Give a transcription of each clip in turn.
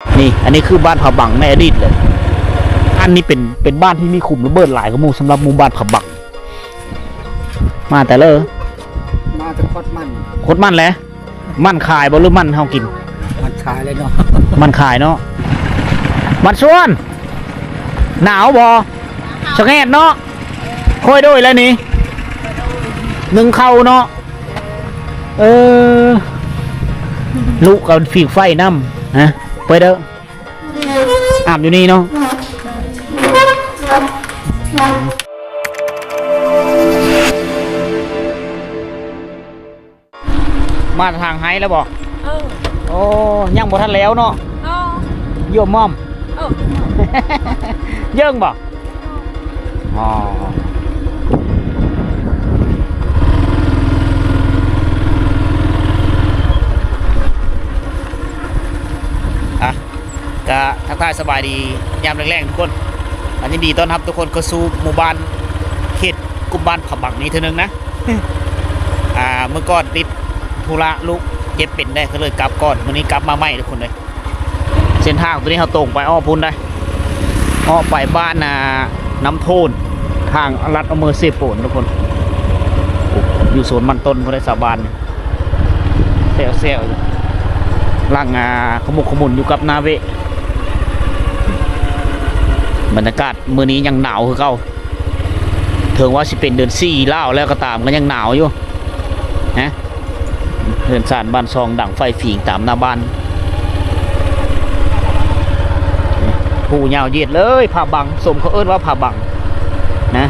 ນີ້ ອັນນີ້ຄືບ້ານຜາບັງໃນອະດີດເລີຍ. ອັນນີ້ເປັນ ເປັນບ້ານທີ່ມີຂຸມລະເບີດຫຼາຍກວ່າໝູ່ ສຳລັບໝູ່ບ້ານຜາບັງ. ມາແຕ່ເລີ ມາແຕ່ຄອດມັນ ຄອດມັນແຫຼະ. ມັນຂາຍບໍ່ ຫຼືມັນເຮົາກິນ? ມັນຂາຍເລີຍເນາະ ມັນຂາຍເນາະ. ມັນຊວນ ໜາວບໍ່? ສະແງດເນາະ. ຄ່ອຍໂດຍແລ້ວນີ້ ໜຶ່ງເຂົ້າເນາະ. ເອີ ລຸກກັບຝີກໄຟນຳ ຮະ ໄປເດີ ອາບຢູ່ນີ້ເນາະ. ມາທາງໄຮແລ້ວບໍ່? ເອີ ໂອ້ ຍັງບໍ່ທັນແລ້ວເນາະ. ເອີ ຢ້ວມໝ້ອມ ເອີ ເຢິງບໍ່? ອໍ ອ່ະ ກະທັກທາຍສະບາຍດີຍາມແລງໆທຸກຄົນ. ອ່ະ ຍິນດີຕ້ອນຮັບທຸກຄົນເຂົ້າສູ່ໝູ່ບ້ານເຂດກຸ່ມບ້ານຜາບັງນີ້ເທື່ອໜຶ່ງນະ. ອ່າ ມື້ກ່ອນຕິດທຸລະ ລູກເຈັບເປັນໄດ໋ ກໍເລີຍກັບກ່ອນ. ມື້ນີ້ກັບມາໃໝ່ທຸກຄົນເອີຍ. ເສັ້ນທາງຕົວນີ້ເຮົາຕົງໄປ ອ້ອມພຸ້ນໄດ໋ ອ້ອມໄປບ້ານ ອ່າ ນ້ຳໂທນ ທາງລັດອຳເພີເຊໂປນທຸກຄົນ. ຢູ່ສວນມັນຕົ້ນພຸ້ນໄດ໋ ຊາວບ້ານນີ້ ແຊວໆຢູ່ ຫຼັງ ອ່າ ຂະໝຸກຂະໝຸນຢູ່ກັບນາເວະ. ບັນຍາກາດມື້ນີ້ຍັງໜາວຄືເກົ່າ. ເຖິງວ່າຊິເປັນເດືອນສີ່ລາວແລ້ວກໍຕາມ ກໍຍັງໜາວຢູ່ນະ. ເຮືອນຊານບ້ານຊ່ອງ ດັງໄຟຝິງຕາມໜ້າບ້ານ. ພູຍາວເຢັດເລີຍ ຜາບັງ ສົມເຂົາເອີ້ນວ່າຜາບັງນະ.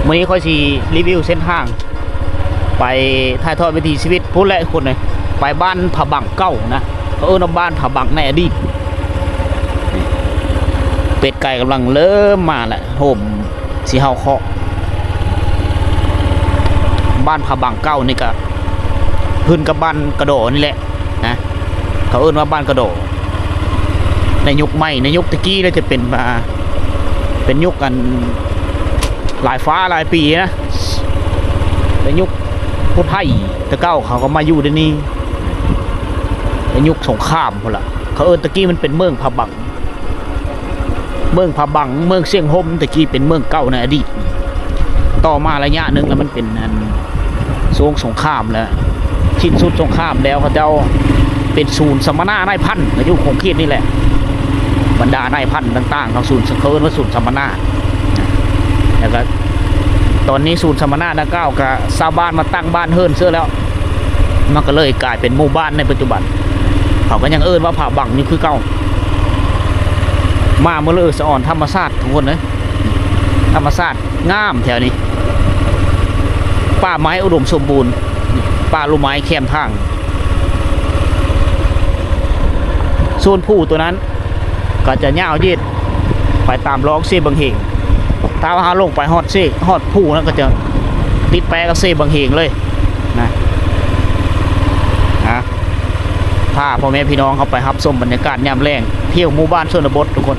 ມື້ນີ້ຂ້ອຍຊິຣີວິວເສັ້ນທາງ ໄປຖ່າຍທອດວິຖີຊີວິດພຸ້ນແຫຼະທຸກຄົນເອີຍ. ໄປບ້ານຜາບັງເກົ່ານະ ເຂົາເອີ້ນວ່າບ້ານຜາບັງໃນອະດີດ. ເປັດໄກ່ກຳລັງເລີ່ມມາແລ້ວ ໂຮມຊິເຫົ່າເຄາະ. ບ້ານຜາບັງເກົ່ານີ້ກະຂຶ້ນກັບບ້ານກະດໍນີ້ແຫຼະນະ ເຂົາເອີ້ນວ່າບ້ານກະດໍ. ໃນຍຸກໃໝ່ ໃນຍຸກແຕ່ກີ້ແລ້ວຈະເປັນ ອ່າ ເປັນຍຸກອັນ ຫຼາຍຟ້າຫຼາຍປີນະ ເປັນຍຸກຜູ້ໄທ ແຕ່ເກົ່າເຂົາກໍມາຢູ່ໃນນີ້ ເປັນຍຸກສົງຄາມພຸ້ນລະ. ເຂົາເອີ້ນ ແຕ່ກີ້ມັນເປັນເມືອງຜາບັງ ເມືອງຜາບັງ ເມືອງຊຽງຫົມ ແຕ່ກີ້ເປັນເມືອງເກົ່າໃນອະດີດ. ຕໍ່ມາໄລຍະໜຶ່ງແລ້ວ ມັນເປັນອັນ ຊ່ວງສົງຄາມແລ້ວ ສິ້ນສຸດສົງຄາມແລ້ວ ເຂົາເຈົ້າເປັນສູນສຳມະນານາຍພັນ ກໍຢູ່ຂົງເຂດນີ້ແຫຼະ. ບັນດານາຍພັນຕ່າງໆ ເຂົາສູນ ເຂົາເອີ້ນວ່າສູນສຳມະນາ. ແລ້ວກໍຕອນນີ້ສູນສຳມະນາດັ່ງກ່າວກໍຊາວບ້ານມາຕັ້ງບ້ານເຮືອນເສີແລ້ວ ມັນກໍເລີຍກາຍເປັນໝູ່ບ້ານໃນປັດຈຸບັນ. ເຂົາກໍຍັງເອີ້ນວ່າຜາບັງຢູ່ຄືເກົ່າ. ມາມື້ລະເອີສະອອນທຳມະຊາດທຸກຄົນເອີຍ ທຳມະຊາດງາມແຖວນີ້ ປ່າໄມ້ອຸດົມສົມບູນ ປ່າລູກໄມ້ແຄມທາງ. ສ່ວນພູຕົວນັ້ນກໍຈະຍາວເຢັດໄປຕາມລອງເຊບັງເຫງ. ຖ້າວ່າເຮົາລົງໄປຮອດເຊ ຮອດພູນັ້ນກໍຈະຕິດແປະກັບເຊບັງເຫງເລີຍນະ. ອາ ພາພໍ່ແມ່ພີ່ນ້ອງເຮົາໄປຮັບຊົມບັນຍາກາດຍາມແລງ ທ່ຽວໝູ່ບ້ານຊົນນະບົດທຸກຄົນ.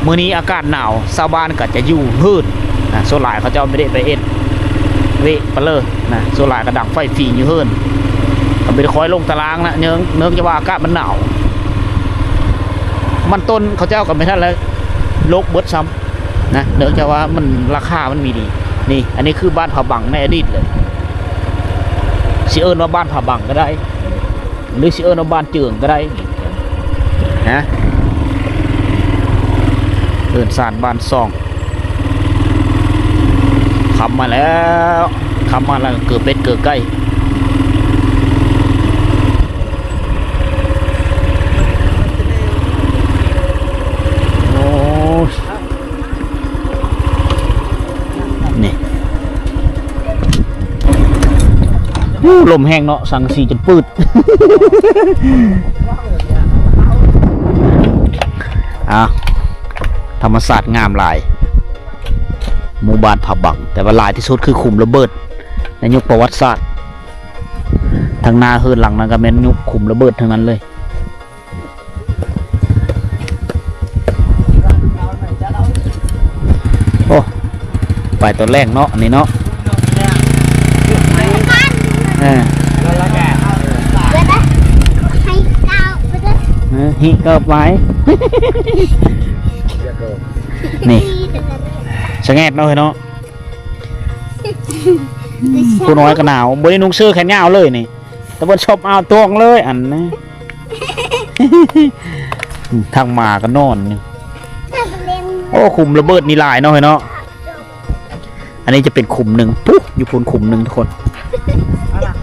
ມື້ນີ້ອາກາດໜາວ ຊາວບ້ານກໍຈະຢູ່ເຮືອນນະ ສ່ວນຫຼາຍເຂົາເຈົ້າບໍ່ໄດ້ໄປເຮັດວຽກປະເລີນະ ສ່ວນຫຼາຍກໍດັງໄຟຝິງຢູ່ເຮືອນ ກໍບໍ່ໄດ້ຄ່ອຍລົງຕາລາງນະ ເນື່ອງ ເນື່ອງຈາກວ່າອາກາດມັນໜາວ. ມັນຕົ້ນເຂົາເຈົ້າກໍບໍ່ທັນໄດ້ລົກເບິດຊ້ຳນະ ເນື່ອງຈາກວ່າມັນ ລາຄາມັນມີດີ. ນີ້ ອັນນີ້ຄືບ້ານຜາບັງໃນອະດີດເລີຍ ຊິເອີ້ນວ່າບ້ານຜາບັງກໍໄດ້ ຫຼືຊິເອີ້ນວ່າບ້ານເຈີງກໍໄດ້ນະ. ເຮືອນຊານບ້ານຊ່ອງ ຄ່ຳມາແລ້ວ ຄ່ຳມາແລ້ວ ເກີເປັດເກີໄກ່. ໂອ້ຍ ນີ້ ອູ້ ລົມແຮງເນາະ ສັງກະສີຈົນປືດ. ອ່າ ທຳມະຊາດງາມຫຼາຍ ໝູ່ບ້ານຜາບັງ ແຕ່ວ່າຫຼາຍທີ່ສຸດຄືຂຸມລະເບີດໃນຍຸກປະຫວັດສາດ. ທາງໜ້າເຮືອນຫຼັງນັ້ນກໍແມ່ນຍຸກຂຸມລະເບີດທັງນັ້ນເລີຍ. ໂອ້ ໄປຕອນແລງເນາະ ອັນນີ້ເນາະ ເອີ ເອີ นี่สะแงดเนาะเฮ้ยเนาะ ผู้น้อยก็หนาว บ่ได้นุ่งเสื้อแขนยาวเลยนี่ แต่เพิ่นชอบเอาตวงเลยอันนี้ ทางหมาก็นอนนี่ โอ้ ขุมระเบิดนี่หลายเนาะเฮ้ยเนาะ อันนี้จะเป็นขุมหนึ่ง ปุ๊บ อยู่พุ้นขุมหนึ่งทุกคน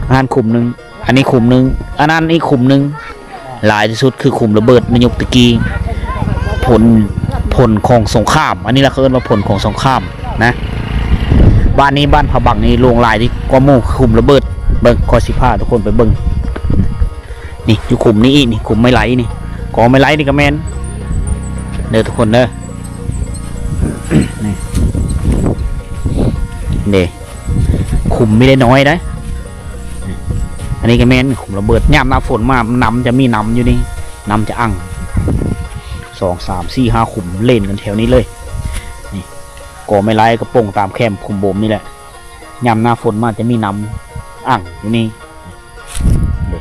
อันนั้นขุมหนึ่ง อันนี้ขุมหนึ่ง อันนั้นอีกขุมหนึ่ง หลายที่สุดคือขุมระเบิดในยุคตะกี้ ผล ผลของสงคราม อันนี้แหละเขาเอิ้นว่าผลของสงครามนะ บ้านนี้บ้านผาบังนี่หลวงหลายที่กว่าหมู่ ขุมระเบิด เบิ่ง ข้อยสิพาทุกคนไปเบิ่ง นี่อยู่ขุมนี้อีกนี่ ขุมไม้ไหลนี่ กอไม้ไหลนี่ก็แม่น เด้อทุกคนเด้อ นี่ เด้ ขุมมีได้น้อยได้ อันนี้ก็แม่นขุมระเบิด ยามหน้าฝนมา น้ำจะมีน้ำอยู่นี่ น้ำจะอั่ง สอง สาม สี่ ห้า ขุมเล่นกันแถวนี้เลย นี่ กอไม้ไหลก็ป่งตามแคมขุมบ่มนี่แหละ ยามหน้าฝนมาจะมีน้ำอั่งอยู่นี่ เด้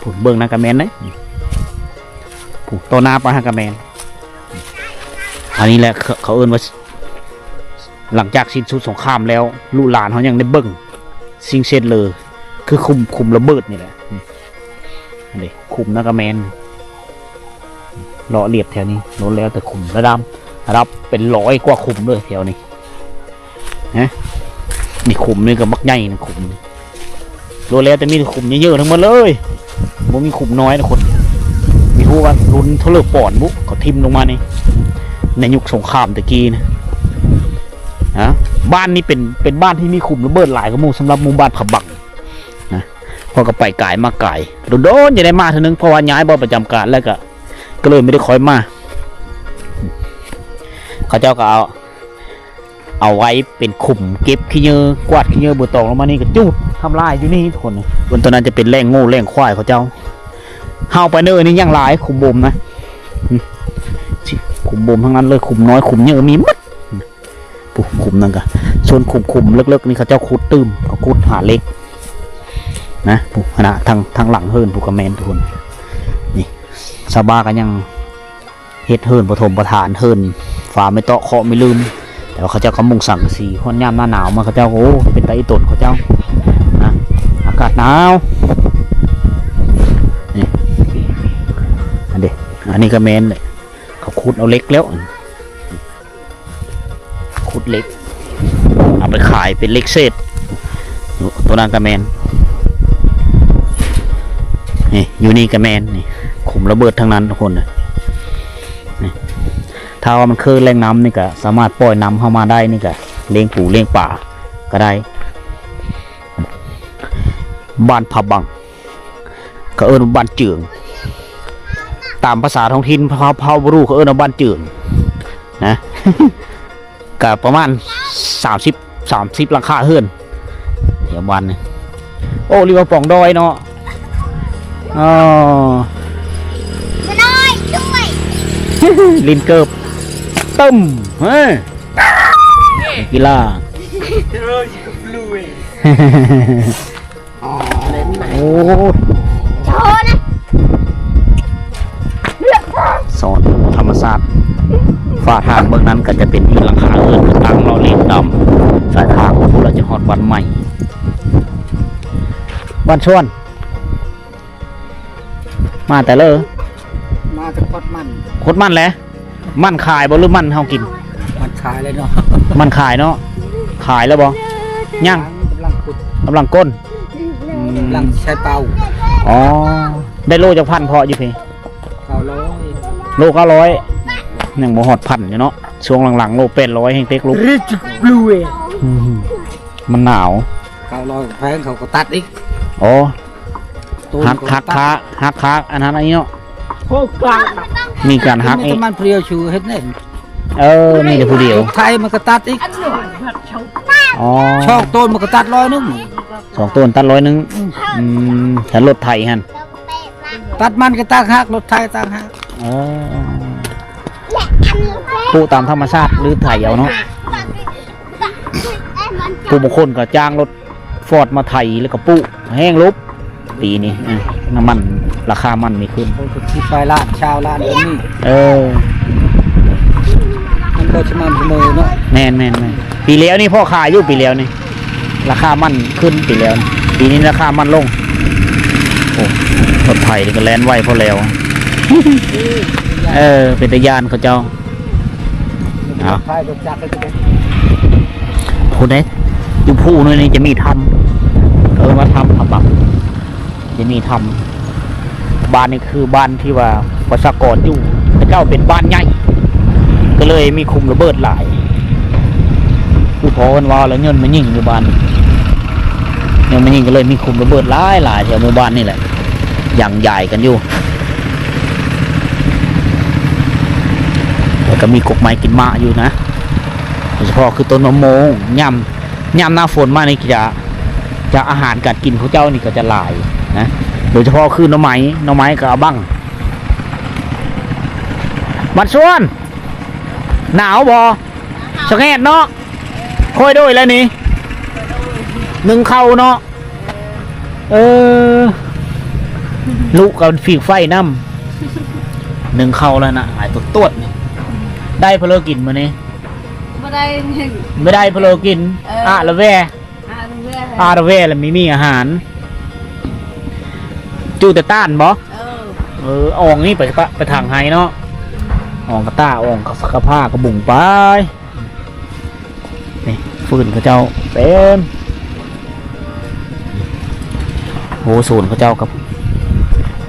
พุ้นเบิ่งนั่นก็แม่นเด้ พุ้นต่อหน้าไปหั่นก็แม่น อันนี้แหละเขา เขาเอิ้นว่า หลังจากสิ้นสุดสงครามแล้ว ลูกหลานเขายังได้เบิ่งสิ่งเศษเหลือ คือขุม ขุมระเบิดนี่แหละ นี่ อันนี้ขุมนั่นก็แม่น เลาะเลียบแถวนี้ ล้วนแล้วแต่ขุมระดับ ระดับเป็นร้อยกว่าขุมเลยแถวนี้ ฮะ นี่ขุมนี่ก็บักใหญ่นะ ขุมนี่ ล้วนแล้วแต่มีแต่ขุมเยอะๆทั้งหมดเลย บ่มีขุมน้อยนะคน มีฮู้ว่าหลุนเท่าเลิกปอนบุ เขาทิ่มลงมานี่ ในยุคสงครามตะกี้นะ ฮะ บ้านนี้เป็น เป็นบ้านที่มีขุมระเบิดหลายกว่าหมู่ สำหรับหมู่บ้านผาบังนะ เพราะก็ไปไกลมาไกล โดนๆจะได้มาเทื่อนึง เพราะว่าย้ายบ่อนประจำการแล้วก็ ก็เลยไม่ได้ค่อยมา เขาเจ้าก็เอา เอาไว้เป็นขุมเก็บขี้เหงื่อ กวาดขี้เหงื่อเบอร์ตองลงมานี่ก็จูดทำลายอยู่นี่ทุกคน บนตัวนั้นจะเป็นแหล่งงัวแหล่งควายเขาเจ้า เฮาไปเนินนี่ยังหลายขุมบ่มนะ อืม ขุมบ่มทั้งนั้นเลย ขุมน้อยขุมเหยื่อมีหมด ปุ๊บ ขุมนั่นกะ ส่วนขุมๆ เลิกๆ นี่เขาเจ้าขุดตื้ม เขาขุดหาเหล็กนะ ปุ๊บ หั้นนะ ทาง ทางหลังเฮือน ปุ๊บ ก็แม่นทุกคน นี่ ชาวบ้านก็ยังเฮ็ดเฮือนปฐมประทาน เฮือนฝาไม้เตาะเคาะไม้ลืม แต่ว่าเขาเจ้าก็มุงสังกะสี ฮอดยามหน้าหนาวมาเขาเจ้า โอ้ เป็นตาอีตนเขาเจ้านะ อากาศหนาว นี่ อันนี้ อันนี้ก็แม่นเลย เขาขุดเอาเหล็กแล้ว ขุดเหล็ก เอาไปขายเป็นเหล็กเศษ ตัวนั้นก็แม่น นี่ อยู่นี่ก็แม่น นี่ ขุมระเบิดทั้งนั้นทุกคนนะ นี่ ถ้าว่ามันคือแหล่งน้ำนี่ก็สามารถปล่อยน้ำเข้ามาได้ นี่ก็เลี้ยงปูเลี้ยงปลาก็ได้ บ้านผาบัง เขาเอิ้นว่าบ้านเจือง ตามภาษาท้องถิ่น เผ่า เผ่าบรู เขาเอิ้นว่าบ้านเจืองนะ ก็ประมาณสามสิบ สามสิบหลังคาเฮือน แถวบ้านนี่ โอ้ เรียกว่าป่องดอยเนาะ อ๋อ มาดอยด้วย ลินเกิบ ตึ้ม เฮ้ย กีฬา โอ้ โชว์นะ สอนธรรมชาติ ฝ้าทางเบื้องนั้นก็จะเป็นหลังคาเรือนตั้งเลาะเลียงตามสายทาง พุ้นละจะฮอดบ้านใหม่ บ้านชวน มาแต่เลอ มาแต่ขดมัน ขดมันแหละ มันขายบ่หรือมันเฮากิน? มันขายเลยเนาะ มันขายเนาะ ขายแล้วบ่? ยัง กำลังขุด กำลังก้น อืม กำลังใช้เป่า อ๋อ ได้โลจักพันเพาะอยู่พี้? เก้าร้อย โลเก้าร้อย ยังบ่ฮอดพันอยู่เนาะ ช่วงหลังๆ โลแปดร้อยแฮงเต็กลุก Rich Blue อืม มันหนาว เก้าร้อยแพงเขาก็ตัดอีก อ๋อ ต้น หัก ก็ หัก ตัด ขา หักขา อันนั้นอันนี้เนาะ โคกลาง มีการหักอีก มันเพรียวชูเฮ็ดแน่ เออ มีแต่ผู้เดียว ไทยมันก็ตัดอีก อ๋อ ช่องต้นมันก็ตัดร้อยหนึ่ง สองต้นตัดร้อยหนึ่ง อืม อืม ถ้ารถไถหั่น ตัดมันก็ต่างหาก รถไถต่างหาก เออ ปลูกตามธรรมชาติหรือไถเอาเนาะ ผู้บางคนก็จ้างรถฟอร์ดมาไถแล้วก็ปลูก แฮงลบ ปีนี้ อ่ะ น้ำมัน ລາຄາມັນນີ້ຂຶ້ນ ໂອ້ ສິບປາຍລ້ານ ຊາວລ້ານກໍມີ. ເອີ ມັນບໍ່ສະໝ່ຳສະເໝີເນາະ. ແມ່ນໆໆ ປີແລ້ວນີ້ພໍຂາຍຢູ່ ປີແລ້ວນີ້ ລາຄາມັນຂຶ້ນປີແລ້ວ ປີນີ້ລາຄາມັນລົງ. ໂອ້ ລົດໄຖນີ້ກໍແລ່ນໄວພໍແລ້ວ. ເອີ ເປັນຕາຢ້ານເຂົາເຈົ້າ. ເອົາ ຜູ້ໃດຢູ່ພູໜ່ວຍນີ້ຈະມີຖ້ຳ ເອີ້ນວ່າຖ້ຳຜາປັກ ຈະມີຖ້ຳ. ບ້ານນີ້ຄືບ້ານທີ່ວ່າປະຊາກອນຢູ່ ເຂົາເຈົ້າເປັນບ້ານໃຫຍ່ ກໍເລີຍມີຄຸມລະເບີດຫຼາຍ ຄືພໍ່ເພິ່ນເວົ້າແລ້ວ ຍ້ອນແມ່ຍິງຢູ່ບ້ານ ຍ້ອນແມ່ຍິງກໍເລີຍມີຄຸມລະເບີດຫຼາຍໆ ແຖວໝູ່ບ້ານນີ້ແຫຼະ ຍັງຢາຍກັນຢູ່. ແລ້ວກໍມີກົກໄມ້ກິນໝາກຢູ່ນະ ໂດຍສະເພາະຄືຕົ້ນມະມ່ວງ ຍາມ ຍາມໜ້າຝົນມານີ້ຈະ ຈະ ອາຫານການກິນຂອງເຈົ້ານີ້ກໍຈະຫຼາຍນະ ໂດຍສະເພາະຄືໜໍ່ໄມ້ ໜໍ່ໄມ້ກັບອາບັງ. ບັດຊວນ ໜາວບໍ່? ສະແງດເນາະ ຄ່ອຍໂດຍແລ້ວນີ້ ໜຶ້ງເຂົ້າເນາະ. ເອີ ລູກກໍຝີກໄຟນຳ ໜຶ້ງເຂົ້າແລ້ວນະ ຫາຍຕວດໆ ນີ້. ໄດ້ເພາະເລີກິນມື້ນີ້? ບໍ່ໄດ້ ບໍ່ໄດ້ເພາະເລີກິນ. ເອີ ອາລະແວ ອາລະແວ ອາລະແວ ລະມີ ມີອາຫານ. ຈູດແຕ່ຕ້ານບໍ່? ເອີ ເອີ ອອງນີ້ໄປ ໄປ ໄປຖາງໄຮ່ເນາະ ອອງກະຕ້າ ອອງກະ ກະພ້າກະບຸງໄປ. ນີ້ ຟືນເຂົາເຈົ້າເຕັມ. ໂອ້ ສວນເຂົາເຈົ້າກໍ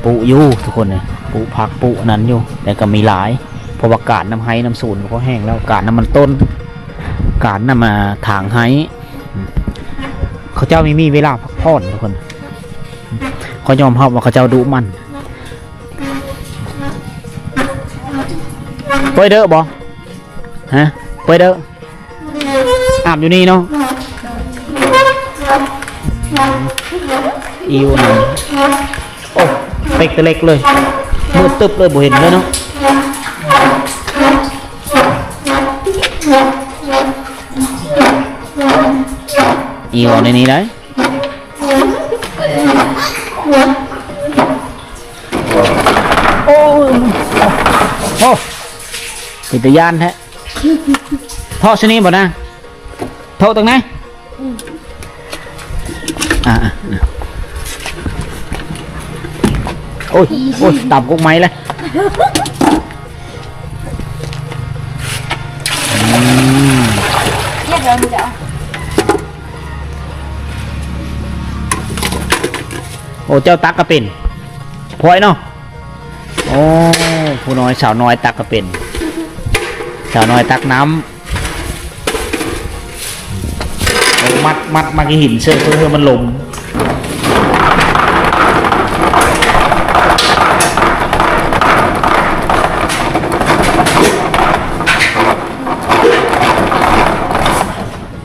ປູກຢູ່ທຸກຄົນເອີຍ ປູກຜັກປູກອັນນັ້ນຢູ່ ແຕ່ກໍມີຫຼາຍ ເພາະວ່າການນຳໄຮ່ນຳສວນກໍພໍແຫ້ງແລ້ວ ການນຳມັນຕົ້ນ ການນຳ ອາ ຖາງໄຮ່. ເຂົາເຈົ້າມີ ມີເວລາພັກຜ່ອນທຸກຄົນ ຂໍຍອມຮັບວ່າເຂົາເຈົ້າດຸໝັ່ນ. ເປີດເດີບໍ່? ຮະ ເປີດເດີ. ອາບຢູ່ນີ້ເນາະ ອີວນັ້ນ. ໂອ້ ເປັກແຕ່ເລັກເລີຍ ມືດຕຶບເລີຍ ບໍ່ເຫັນເລີຍເນາະ. ອີວເອົາໃນນີ້ໄດ້. ໂອ້ ໂອ້ ເປັນຕາຢ້ານແທ້. ເທາະຊະນີ້ບໍ່ນາງ? ເທາະຕົງໃນ? ອາ ໂອ້ຍ ໂອ້ຍ ຕຳກົກໄມ້ແລ້ວ. ອືມ ໂອ້ ເຈົ້າຕັກກໍເປັນ ພອຍເນາະ. ໂອ້ ຜູ້ນ້ອຍ ສາວນ້ອຍຕັກກໍເປັນ ສາວນ້ອຍຕັກນ້ຳ. ໂອ້ ມັດ ມັດ ມັດຂີ້ຫີນເຊີເພື່ອໃຫ້ມັນລົມ.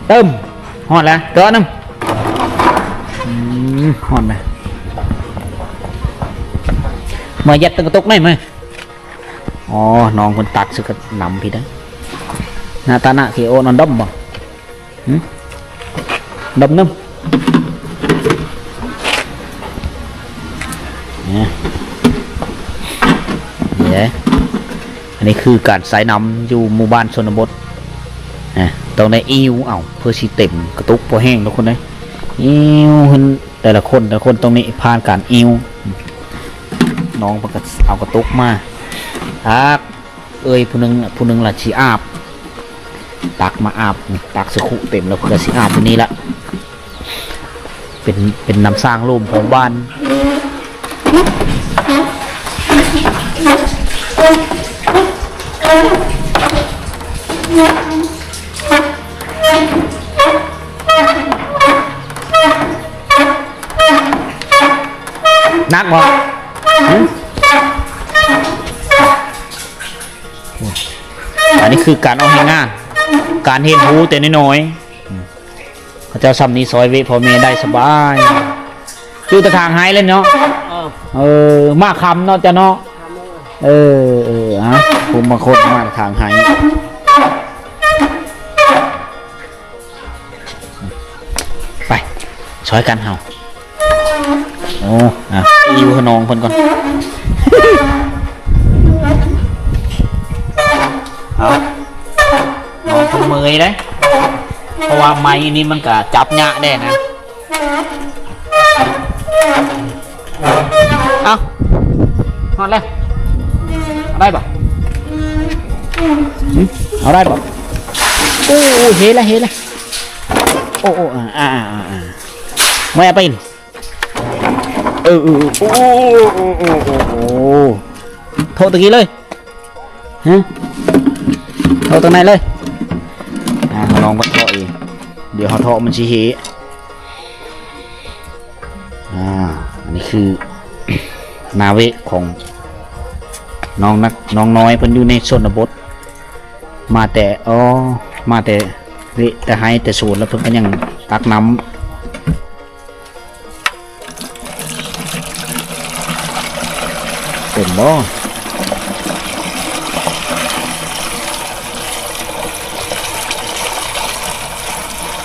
ເຕີມ ຮອດແລ້ວ ເຕີມໜຶ່ງ. ອືມ ຮອດແລ້ວ ມາຍັດຕັ້ງກະຕົກໄດ້ໄໝ? ອໍ ນ້ອງເພິ່ນຕັກໃສ່ກະນຳພີ້ເດີ. ນາຕານະເຄໂອນອນດົມບໍ່? ຫຶ? ດົມໜຶ່ງ. ນີ້ ນີ້ເດ້ ອັນນີ້ຄືການໃຊ້ນ້ຳຢູ່ໝູ່ບ້ານຊົນນະບົດ ນະ ຕ້ອງໄດ້ອີວເອົາ ເພື່ອຊິເຕັມກະຕຸກພໍແຫ້ງທຸກຄົນເດ້. ອີວ ແຕ່ລະຄົນ ແຕ່ລະຄົນຕ້ອງນີ້ຜ່ານການອີວ. ນ້ອງເພິ່ນກໍເອົາກະຕຸກມາ ຕັກ ເອີຍ ຜູ້ໜຶ່ງ ຜູ້ໜຶ່ງລະຊິອາບ ຕັກມາອາບ ນີ້ ຕັກສະຄຸເຕັມແລ້ວ ເພື່ອຊິອາບຢູ່ນີ້ລະ ເປັນ ເປັນນ້ຳສ້າງໂລມຂອງບ້ານ. ໜັກບໍ່? ຫຶ? ອັນນີ້ຄືການອອກແຮງງານ ການຮຽນຮູ້ແຕ່ນ້ອຍໆ. ເຂົາເຈົ້າຊ່ຳນີ້ຊ່ອຍເວະພໍ່ແມ່ໄດ້ສະບາຍ ຢູ່ແຕ່ທາງໄຮ່ເລີຍເນາະ. ເອີ ເອີ ມາຄ່ຳເນາະເຈົ້າເນາະ. ເອີ ເອີ ອາ ຜູ້ບາງຄົນມາທາງໄຮ່. ໄປ ຊ່ອຍກັນເຮົາ. ເອີ ໂອ້ ອ່ະ ອີວໃຫ້ນ້ອງເພິ່ນກ່ອນ. ເອົາ ນ້ອງເພິ່ນເມື່ອຍເດ້ ເພາະວ່າໄມ້ນີ້ມັນກະຈັບຍາກແດ່ນະ. ເອົາ ຮອດແລ້ວ ເອົາໄດ້ບໍ່? ຫຶ ເອົາໄດ້ບໍ່? ໂອ້ ເຮແລ້ວ ເຮແລ້ວ. ໂອ້ ໂອ້ ອ່າ ອ່າ ອ່າ ອ່າ ມາເອົາໄປ. ເອີ ເອີ ເອີ ໂອ້ ໂອ້ ໂອ້ ໂອ້ ໂອ້ ໂທດຕະກີ້ເລີຍ. ຫຶ ເທາະຕາງໃນເລີຍ. ອ່າ ເຮົາລອງເບິ່ງເທາະອີກ ດຽວເຮົາເທາະມັນຊິເຫ. ອ່າ ອັນນີ້ຄືນາເວະຂອງນ້ອງນັກ ນ້ອງນ້ອຍເພິ່ນຢູ່ໃນຊົນນະບົດ ມາແຕ່ ອໍ ມາແຕ່ເວະແຕ່ໄຮ່ແຕ່ສວນ ແລ້ວເພິ່ນກໍຍັງຕັກນ້ຳ. ເຕັມບໍ່?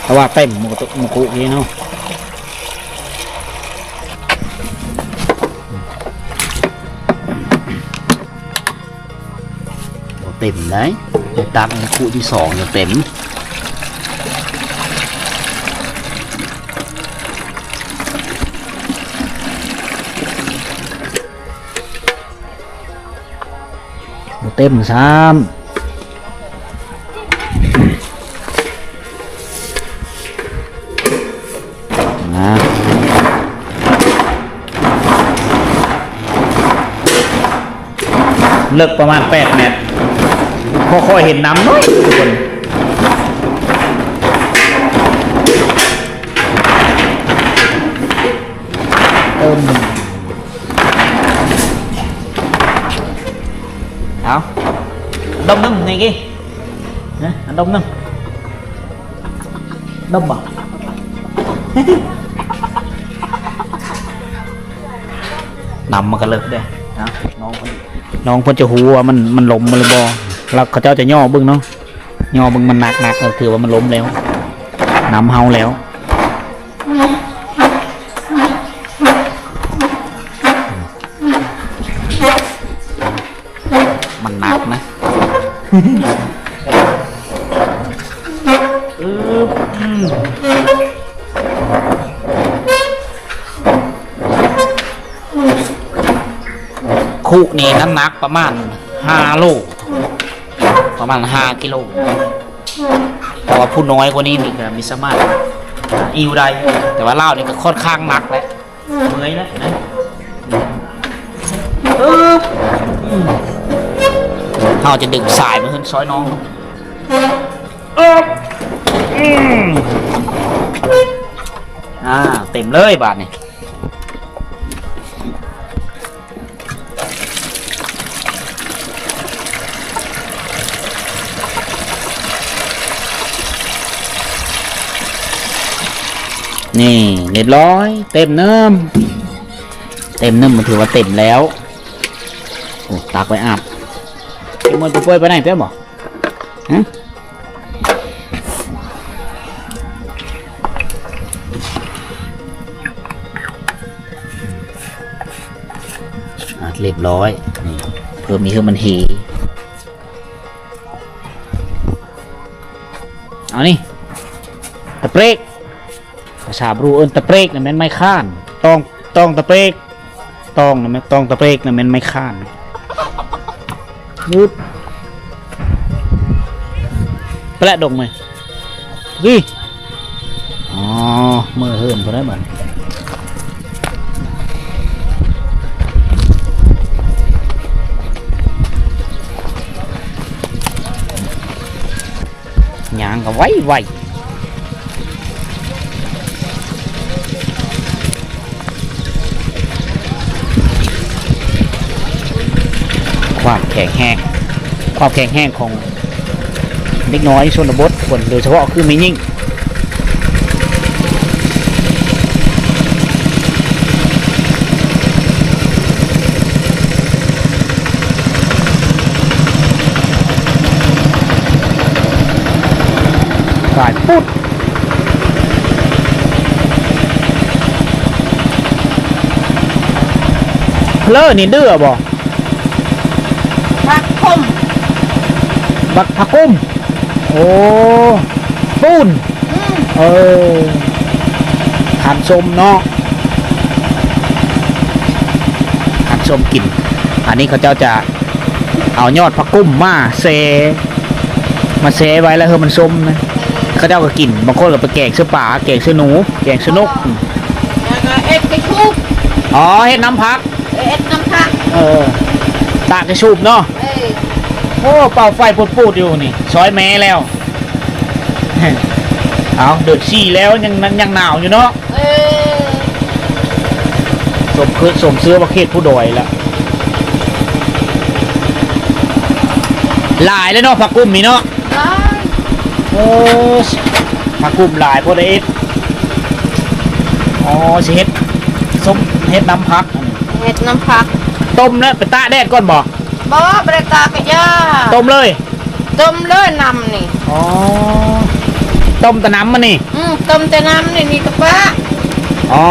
ຖ້າວ່າເຕັມ ມັນກໍ ມັນກໍໂອເຄເນາະ. ບໍ່ເຕັມໃດ໋ ໄດ້ຕັກໃນຄູ່ທີສອງຈະເຕັມ. ບໍ່ເຕັມຊ້ຳ. ນະ ເລິກປະມານແປດແມັດ ພໍຄ່ອຍເຫັນນ້ຳໜ້ອຍທຸກຄົນ. ເອີ ເອົາ ດົມໜຶ່ງນີ້ກີ້ ເອົາ ດົມໜຶ່ງ. ດົມບໍ່? ນ້ຳມັນກໍເລິກເດ້ ເອົາ ນ້ອງເພິ່ນ ນ້ອງເພິ່ນຈະຮູ້ວ່າມັນ ມັນລົມບໍ່ ຫຼືບໍ່ ແລ້ວເຂົາເຈົ້າຈະຫຍໍ້ເບິ່ງເນາະ ຫຍໍ້ເບິ່ງມັນໜັກໆ ກໍຖືວ່າມັນລົມແລ້ວ ນ້ຳເຫົ່າແລ້ວ. ມັນໜັກນະ ອືບ ອືມ ຄຸນີ້ນ້ຳໜັກປະມານຫ້າໂລ ປະມານຫ້າກິໂລ ແຕ່ວ່າຜູ້ນ້ອຍກວ່ານີ້ນີ້ກໍມີສາມາດ ອ່າ ອີວໄດ້ ແຕ່ວ່າລາວນີ້ກໍຄ່ອນຂ້າງໜັກແຫຼະ ເມື່ອຍແລ້ວນະ ອຶບ ອືມ ເຮົາຈະດຶງສາຍມາຂຶ້ນຊ່ອຍນ້ອງ ອຶບ ອືມ ອ່າ ເຕັມເລີຍບາດນີ້. ນີ້ ຮຽບຮ້ອຍ ເຕັມນ້ຳ ເຕັມນ້ຳ ມັນຖືວ່າເຕັມແລ້ວ. ໂອ້ ຕັກໄວ້ອາບ ເກັບໝົດໄປປ່ອຍໄປໄດ້ແລ້ວບໍ່? ຫຶ ອ່າ ຮຽບຮ້ອຍ ນີ້ ເພີ່ມນີ້ຄືມັນເຮ ເອົານີ້ ຕະເປກ ພາສາບຣູເອີ້ນຕະເປກນະແມ່ນໄມ້ຄ້ານ ຕອງ ຕອງຕະເປກ ຕອງນະແມ່ນ ຕອງຕະເປກນະແມ່ນໄມ້ຄ້ານ. ວຶບ ໄປແຫຼະດົງເມຍ ວິ ອໍ ເມືອເຮືອນພຸ້ນແຫຼະບັດ ຍ່າງກໍໄວໆ ຄວາມແຂງແຮງ ຄວາມແຂງແຮງຂອງເດັກນ້ອຍຊົນນະບົດທຸກຄົນ ໂດຍສະເພາະຄືແມ່ຍິງ. ສາຍປຸດ ເລີນີ້ເດືອບໍ່? ຜັກກຸ້ມ ບັກຜັກກຸ້ມ. ໂອ້ ປູນ. ອືມ ເອີ ຄັນສົ້ມເນາະ ຄັນສົ້ມກິນ. ອັນນີ້ເຂົາເຈົ້າຈະເອົາຍອດຜັກກຸ້ມມາແຊ່ ມາແຊ່ໄວ້ແລ້ວໃຫ້ມັນສົ້ມນະ ເຂົາເຈົ້າກໍກິນ. ບາງຄົນກໍໄປແກງໃສ່ປາ ແກງໃສ່ໜູ ແກງໃສ່ນົກ. ແລ້ວກໍເຮັດກະຊຸບ. ອໍ ເຮັດນ້ຳຜັກ ເຮັດນ້ຳຜັກ. ເອີ ຕາກກະຊຸບເນາະ. ເອີ ໂອ້ ເປົ່າໄຟປູດໆຢູ່ນີ້ ຊອຍແມ່ແລ້ວ. ເອົາ ເດືອນສີ່ແລ້ວ ຍັງ ຍັງໜາວຢູ່ເນາະ. ເອີ ສົມຄື ສົມເຊື່ອວ່າເຂດພູດອຍລະ. ຫຼາຍແລ້ວເນາະ ຜັກກຸ້ມນີ້ເນາະ. ຫຼາຍ. ໂອ້ ຜັກກຸ້ມຫຼາຍ ພໍໄດ້ເຮັດ. ອໍ ຊິເຮັດ ສົ້ມ ເຮັດນ້ຳຜັກ ເຮັດນ້ຳຜັກ. ຕົ້ມແລ້ວໄປຕາກແດດກ່ອນບໍ່? ບໍ່ ບໍ່ໄດ້ຕາກກະຢ່າ ຕົ້ມເລີຍ. ຕົ້ມເລີຍນ້ຳນີ້. ອໍ ຕົ້ມແຕ່ນ້ຳມັນນີ້. ອືມ ຕົ້ມແຕ່ນ້ຳນີ້ ນີ້ກະປະ. ອໍ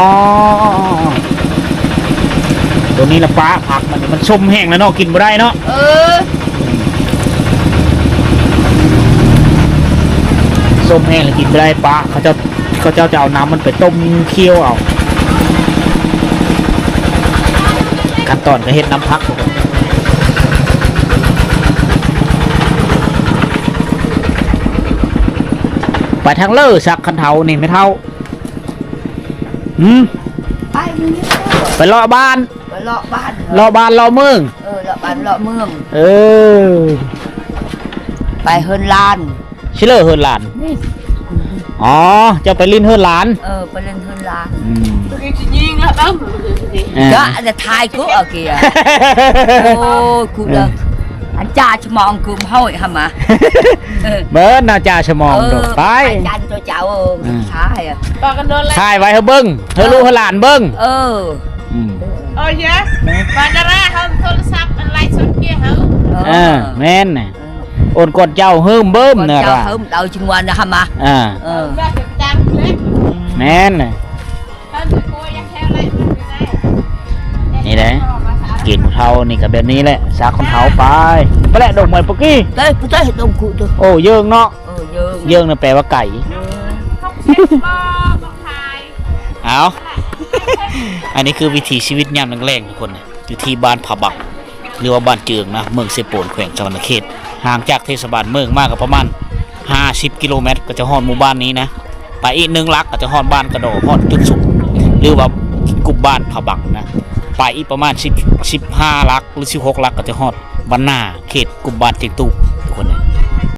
ໂຕນີ້ລະປະ ຜັກມັນນີ້ ມັນສົ້ມແຫ້ງແລ້ວເນາະ ກິນບໍ່ໄດ້ເນາະ. ເອີ ສົ້ມແຫ້ງແລ້ວກິນບໍ່ໄດ້ ປະ ເຂົາເຈົ້າ ເຂົາເຈົ້າຈະເອົານ້ຳມັນໄປຕົ້ມຂ້ຽວເອົາ. ຂັ້ນຕອນກະເຮັດນ້ຳຜັກ. ໄປທາງເລີ ສັກຄັນເທົານີ້ແມ່ເຖົ້າ. ຫືມ ໄປນີ້ ໄປເລາະບ້ານ ໄປເລາະບ້ານ ເລາະບ້ານເລາະເມືອງ. ເອີ ເລາະບ້ານເລາະເມືອງ. ເອີ ໄປເຮືອນຫຼານ. ຊິເລີເຮືອນຫຼານນີ້. ອໍ ເຈົ້າໄປຫຼິ້ນເຮືອນຫຼານ. ເອີ ໄປຫຼິ້ນເຮືອນຫຼານ. ອືມ ຈະຖ່າຍກູເອົາເກຍ. ໂອ້ຍ ກູເດີ ອັນຈາສະໝອງກູເຮົາຫາມາ ເບິ່ງນະ ຈາສະໝອງ. ເອີ ໄປ ໄປຈັນໂຕເຈົ້າ ອືມ ຊາຍ. ຖ່າຍໄວ້ໃຫ້ເບິ່ງ ໃຫ້ລູກໃຫ້ຫຼານເບິ່ງ. ເອີ ອືມ ໂອ້ຍ ບາດາຣາເຮົາໂທລະສັບອັນໄລສົດເກຍເຮົາ. ເອີ ເອີ ແມ່ນນະ. ເອີ ໂອນກ່ອນເຈົ້າເຮີມເບິ່ມນະ ເຈົ້າເຮີມເອົາຈຶ່ງວ່ານະຫາມາ. ເອີ ເອີ ແມ່ນນະ. ນີ້ແຫຼະ ກິນເຂົ້ານີ້ກະແບບນີ້ແຫຼະ ສັກຄົນເຖົ້າໄປ. ໄປແຫຼະ ດົງໄມ້ປຸກກີ້ ໄປ ໄປດົງກຸ. ໂອ້ ເຢິງເນາະ. ເອີ ເຢິງ ເຢິງນະແປວ່າໄກ່. ເອີ ເອົາ ອັນນີ້ຄືວິຖີຊີວິດຍາມແລງໆ ທຸກຄົນ ຢູ່ທີ່ບ້ານຜາບັກ ຫຼືວ່າບ້ານເຈິງນະ ເມືອງເຊໂປນ ແຂວງສະຫວັນນະເຂດ ຫ່າງຈາກເທດສະບານເມືອງມາກໍປະມານຫ້າສິບກິໂລແມັດ ກໍຈະຮອດໝູ່ບ້ານນີ້ນະ. ໄປອີກໜຶ່ງຫຼັກກໍຈະຮອດບ້ານກະດໍ ຮອດຈຸດສຸດ ຫຼືວ່າກຸ່ມບ້ານຜາບັກນະ. ໄປອີກປະມານສິບ ສິບຫ້າຫຼັກ ຫຼືສິບຫົກຫຼັກ ກໍຈະຮອດບ້ານນາ ເຂດກຸ່ມບ້ານເຈັງຕູບ ທຸກຄົນ.